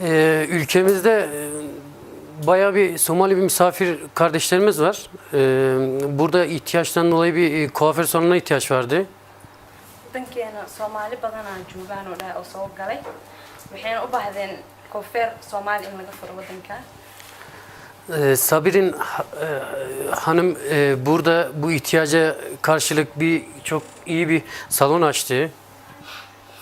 Ülkemizde bayağı bir Somali bir misafir kardeşlerimiz var. Burada ihtiyaçtan dolayı bir kuaför salonuna ihtiyaç vardı. Wadankeena Soomaali badanaa joogaan oo dhahay oo soo galay, waxayna u baahdeen koofeer Soomaali in laga furo wadanka. Sabirin Hanım burada bu ihtiyaca karşılık bir çok iyi bir salon açtı.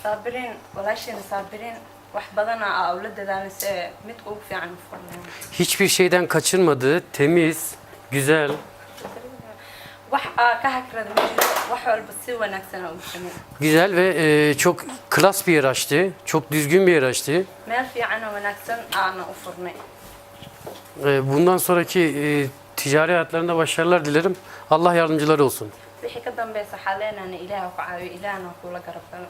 Saabiriin, walaasheena Saabiriin, wax badanaa aa ula dadaalay si ee midka ugu fiican u furnayn. Hiçbir şeyden kaçırmadı, temiz, güzel. Wax aa ka hagrada ma jiro, wax walba si wanaagsan aa ugu samey. Güzel ve çok klas bir yer açtı. Çok düzgün bir yer açtı. Meel fiican oo wanaagsan aana u furnay. Bundan sonraki ticari hayatlarında başarılar dilerim. Allah yardımcıları olsun. Wixii ka dambeysa waxaa leenahna Ilaah ku caawiyo, Ilaahna kula garab galo.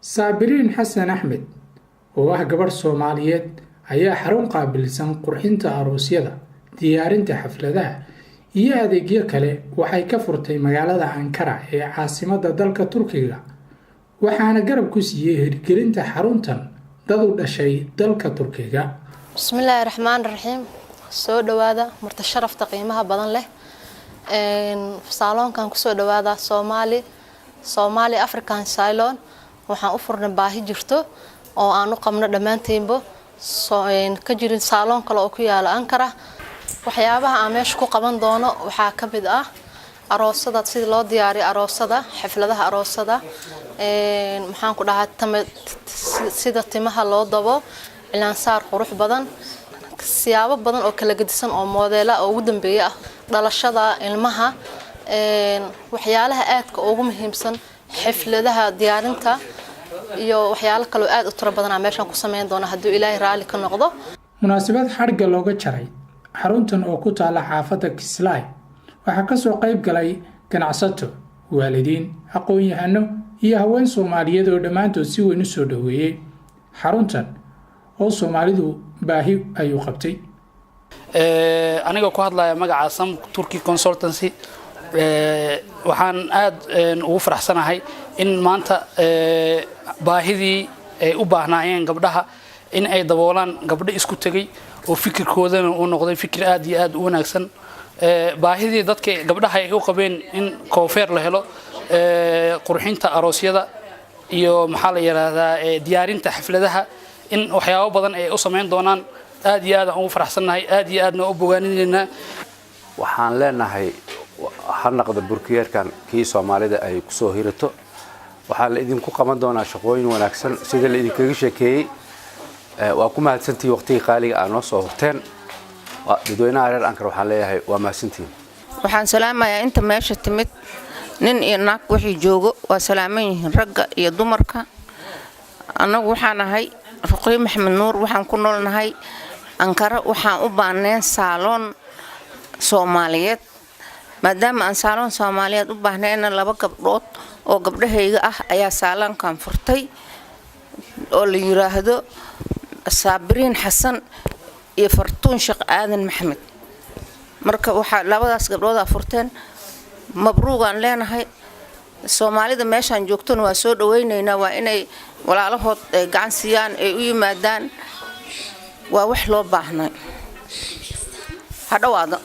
Saabiriin Xasan Axmed oo ah gabadh Soomaaliyeed ayaa xarun qaabilsan qurxinta aroosyada, diyaarinta xafladaha iyo adeegyo kale waxay ka furtay magaalada Ankara ee caasimadda dalka Turkiga, waxaana garab ku siiyey hirgelinta xaruntan dad u dhashay dalka Turkiga. Bismillaahi raxmaani raxiim. Soo dhawaada marti sharafta qiimaha badan leh. Saaloonkan kusoo dhawaada, Somali African Salon. Waxaan u furnay baahi jirto oo aan u qabno dhammaantiinba ka jirin saaloon kale oo ku yaala Ankara. Waxyaabaha aan meesha ku qaban doono waxaa ka mid ah aroosada, sidii loo diyaariyo aroosada, xafladaha aroosada, maxaan ku dhahaa, sida timaha loo dabo, cilaansaar qurux badan, siyaabo badan oo kala gedisan oo moodeela oo ugu dambeeya ah, dhalashada ilmaha, waxyaalaha aadka ugu muhiimsan, xafladaha diyaarinta iyo waxyaalo kaloo aad u tiro badan aan meeshaan ku sameyn doono hadduu Ilaahay raalli ka noqdo. Munaasabad xadhigga looga jaray xaruntan oo ku taala xaafadda Kislaay waxaa kasoo qayb galay ganacsato, waalidiin, aqoon-yahano iyo haween Soomaaliyeed oo dhammaantood si weyn u soo dhoweeyey xaruntan oo Soomaalidu baahi ay u qabtay. Anigoo ku hadlaya magaca Sam Turkey Consultancy, waxaan aad ugu faraxsanahay in maanta baahidii ay u baahnaayeen gabdhaha in ay daboolaan gabdho isku tegay oo fikirkoodana uu noqday fikir aad iyo aad u wanaagsan. Baahidii dadka gabdhaha ay u qabeen in koofeer la helo, qurxinta aroosyada iyo, maxaa la yidhaahdaa, diyaarinta xafladaha, in waxyaabo badan ay u samayn doonaan, aad iyo aad aan ugu faraxsannahay, aad iyo aadna u bogaaninaynaa. Waxaan leenahay ha naqda burkiyeerkan kii Soomaalida ay kusoo hirato. Waxaa la idinku qaban doonaa shaqooyin wanaagsan sida la idinkaga sheekeeyey. Waa ku mahadsantihiin waqtigii qaaliga aa noo soo horteen. Dadweynaha reer Ankara waxaan leeyahay waa mahadsantihiin. Waxaan salaamayaa inta meesha timid, nin iyo naag wixii joogo waa salaaman yihiin, ragga iyo dumarka. Annagu waxaan ahay Ruqyo Maxamed Nuur, waxaan ku noolnahay Ankara. Waxaan u baahneen saaloon Soomaaliyeed. Maadaama aan saaloon Soomaaliyeed u baahnayna, laba gabdhood oo gabdhahayga ah ayaa saaloonkan furtay oo la yiraahdo Saabiriin Xasan iyo Fartuun Sheekh Aadan Maxamed. Marka waxaa labadaas gabdhoodaa furteen, mabruugaan leenahay. Soomaalida meeshaan joogtona waa soo dhawaynaynaa, waa inay walaalahood ay gacan siiyaan, ay u yimaadaan, waa wax loo baahnay. Ha dhawaado.